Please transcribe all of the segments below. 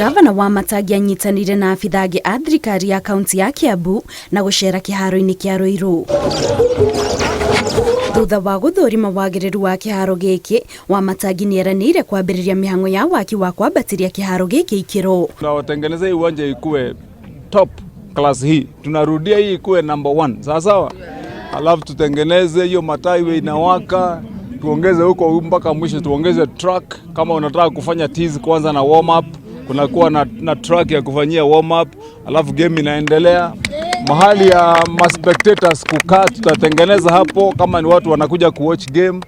Gavana Wamatangi anyitanire na abithaa angĩ a thirikari ya kaunti ya Kiambu na gũcera kĩharo-inĩ kĩa Ruiru. Thutha wa gũthũrima wagĩrĩru wa kĩharo gĩkĩ, Wamatangi nĩeranĩire kwambĩrĩria mĩhang'o ya waki wa kwambatĩria kĩharo gĩkĩ ikĩro. Tunawatengeneza hii uwanja ikuwe top class, hii tunarudia hii ikuwe number one, sawa sawa, alafu tutengeneze hiyo mataa iwe inawaka, tuongeze huko mpaka mwisho, tuongeze track. Kama unataka kufanya tizi kwanza na warm up, kunakuwa na track ya kufanyia warm up, alafu game inaendelea. Mahali ya ma spectators kukaa tutatengeneza hapo, kama ni watu wanakuja kuwatch game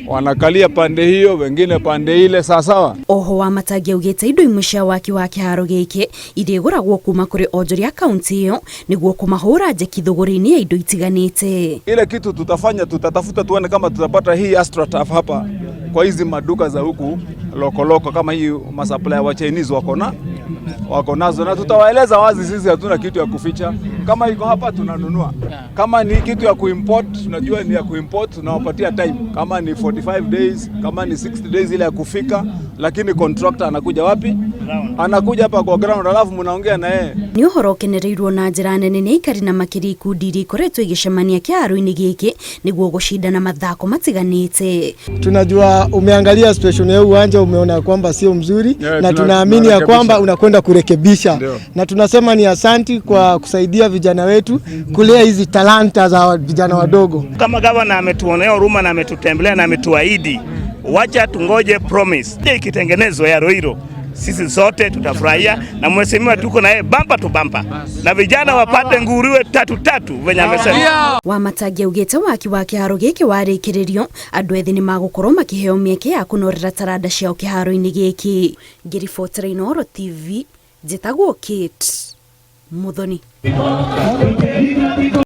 wanakalia pande hiyo, wengine pande ile, sawa sawa. Oho Wamatangi augĩte indo imwe cia waki wa kĩharo gĩkĩ irĩgũragwo kuma kũrĩ onjoria a kaunti ĩyo nĩguo kũmahũra njeki thũgũrĩ-inĩ ya indo itiganĩte. Ile kitu tutafanya, tutatafuta tuone kama tutapata hii AstroTurf hapa kwa hizi maduka za huku local local, kama hii masupplier wa Chinese wako nazo, na tutawaeleza wazi, sisi hatuna kitu ya kuficha. Kama iko hapa tunanunua, kama ni kitu ya kuimport tunajua ni ya kuimport, tunawapatia time, kama ni 45 days, kama ni 60 days ile ya kufika, lakini contractor anakuja wapi? Anakuja hapa kwa ground, alafu mnaongea na yeye. Nĩ ũhoro ũkenereirwo na njĩra nene nĩ aikari na makĩria ikundi iria ikoretwo igĩcemania kĩharo-inĩ gĩkĩ nĩguo gũcindana mathako matiganĩte. Tunajua umeangalia situation ya uwanja, umeona kwamba sio mzuri, Yeah, na tunaamini ya kwamba tunarekebisha. Unakwenda kurekebisha. Ndio. Na tunasema ni asanti kwa kusaidia vijana wetu kulea hizi talanta za vijana wadogo. Kama gavana ametuonea huruma na ametutembelea na ametuahidi, wacha tungoje promise ikitengenezwa ya Ruiru, sisi sote tutafurahia, na mheshimiwa tuko na yeye bumper to bumper, na vijana wapate nguruwe tatu tatu venye amesema. Wamatangi augĩte waki wa kĩharo gĩkĩ warĩkĩrĩrio andũ ethĩ nĩ magũkorwo makĩheo mĩeke ya kũnorera taranda ciao kĩharo-inĩ gĩkĩ. Ngĩribotera Inooro TV, njĩtagwo Kate Muthoni.